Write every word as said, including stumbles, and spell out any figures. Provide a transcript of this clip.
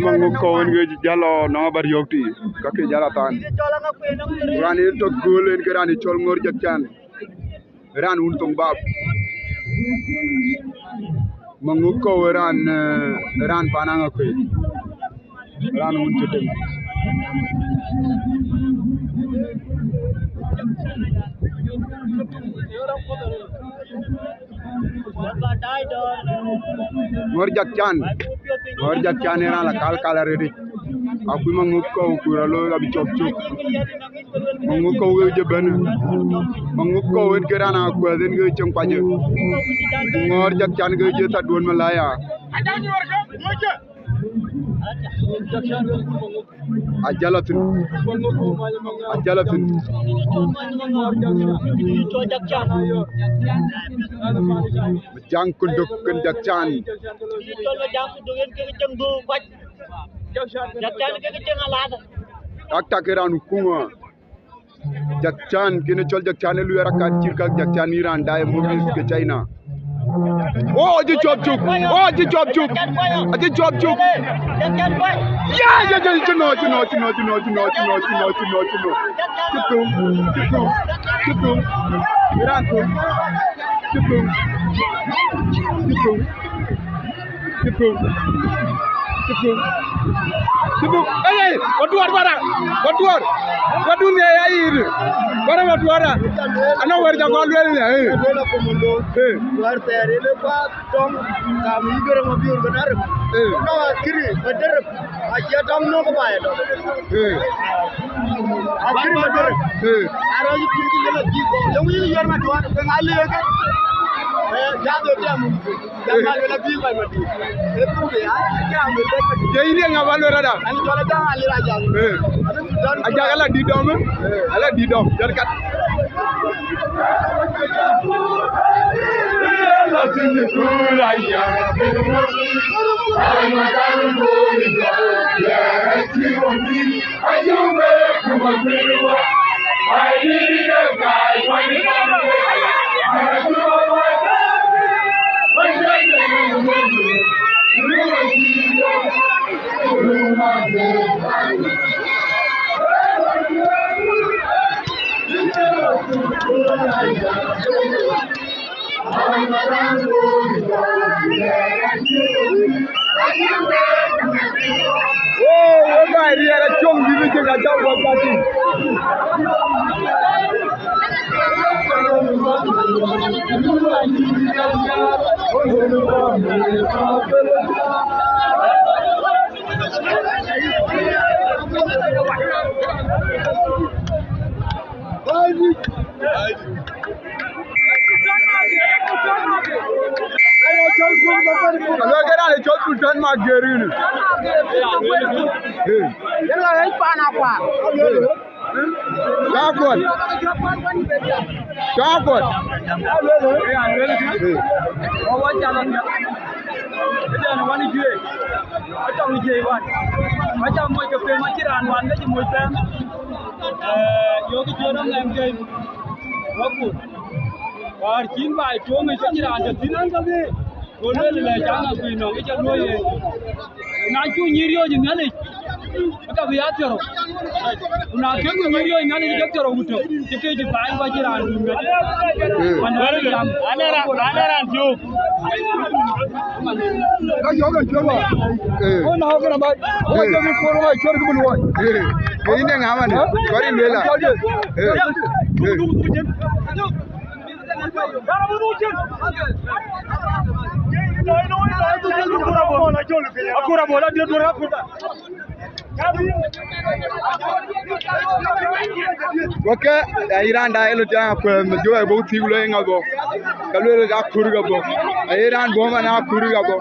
Maŋuk kɔ̈u en ke jäl lɔ nɔŋ abär yök tï, ka ke jäl athan. Raan en tök göl en ke raan ë cɔl Ŋör Jakcan. Raan wun thoŋ bap. Maŋuk kɔ̈u ë raan, eh, raan pan Aŋakuei. Raan wun cï tem. Ŋör Jakcan. Ŋör Jakcan ë raan la kal kal arëëtic. Akuc Maŋuk kɔ̈u ku rɔt looi abï cɔp cök. Maŋuk kɔ̈u wek jɔ bɛ̈n. Maŋuk kɔ̈u en ke raan akuɛth en ke cieŋ kuacë. Ku Ŋör Jakcan ke jɔ thaduön Malaya. Ajalatin. Ajalatin. Jaŋ Kunduk kën Jakcan. Jakcan ke cieŋ alath. Tak tak ë raan ukuma. Jakcan, kën ë cɔl Jakcan ë luɛɛr akat cït kak Jakcan ë raan daai movies ke China. Oh, acï cɔp cuk. Oh, acï cɔp cuk. Acï cɔp cuk. Ya, ya, ya, cï nɔ̈k, cï nɔ̈k, cï nɔ̈k. Cï thum, cï thum, cï thum. Ë raan thum. Cï thum. Cï thum. Cï thum. Cï thum. Cï thum. Ey, ey, wä duɔ̈ɔ̈r, wä duɔ̈ɔ̈r. Wä duɔ̈ɔ̈r. Wä duɔ̈ɔ̈r ya yïn. Wä duɔ̈ɔ̈r. Anɔŋ wɛ̈t ca kɔn lueel ya, ey. Ey. Wɛ̈t thɛɛr ënë kuath tɔŋ, kam yï gërëm abiöör bï na rem. Ey. Tɔŋ akïri, bï dërëm. Acie tɔŋ nɔ̈k baai tɔŋ. Ey. Akïri bï dërëm. Ey. Arɔ̈c yï pïïr cï yɛn adï kɔ̈u. Yöŋ yï yɛn ma duɔ̈ɔ̈r, ke ŋa liëëk. Ey, jam de jam. Jam ma luel abï kɔc ma dït. Ee thuk ya, jam de kɔc ma dït. Ye yïn ye ŋa ba luel rɔt da? An jɔl a jam a lira jam. Ey. Ajak ala dït dɔm, ey? Ala dït dɔm, jɔt kat. Oh, wek gäi riɛɛr acɔŋ dït ë cïn ka cä wä ka tïŋ. Alo, ke raan ë cɔl Sultan Maker yïn. Yen ka ɣɛc paan akuaar. Ka kuɔt. Ka kuɔt. Ëdɛn wän ë juëc, atɔŋ ë jiëc wän. Acä moc ke pem, acïn raan wän ke cï moc pɛ̈m. Ee, yökï Jiëëŋ rɔt nɛn ke wakut. Wäär cïn baai tuɔŋ ë cïn raan tɔ̈ thïn. Go lueel lɛ, cä ŋa kuc nɔŋ ë cä luɔ̈i yen. Na cu nyïïr riɔ̈ɔ̈c ë Nhialic, ka bï ya thiärou. Ku na kën ku nyïïr riɔ̈ɔ̈c ë Nhialic ke thiärou ku tök, cï ke cï baai ku acïn raan dun ŋɛt. Ee. Pan wɛ̈t jam. Anë raan, anë raan thiöök. Ka yɔ̈ɔ̈k ë cuël wä. Ee. Wën na ɣɔ̈k kën abac. Ee. Wä jɔ̈ɔ̈k ë kuɔɔr wä cuɛ̈r kë bï luɔi. Ee. Ee, yïn de ŋa man? Ee. Kɔɔr yïn lueel a. Ee. Ee. Akur abol adiɛt duɔ̈r akur. Wekë, ee, yïn raan da ëlë tiɛŋ akuɛ̈ɛ̈m, jɔ ë bɔ̈ thiik lɔ ë ŋa bɔ̈. Ka lueel ka akur ka bɔ̈. Ee, yïn raan bɔ̈ man akur ka bɔ̈.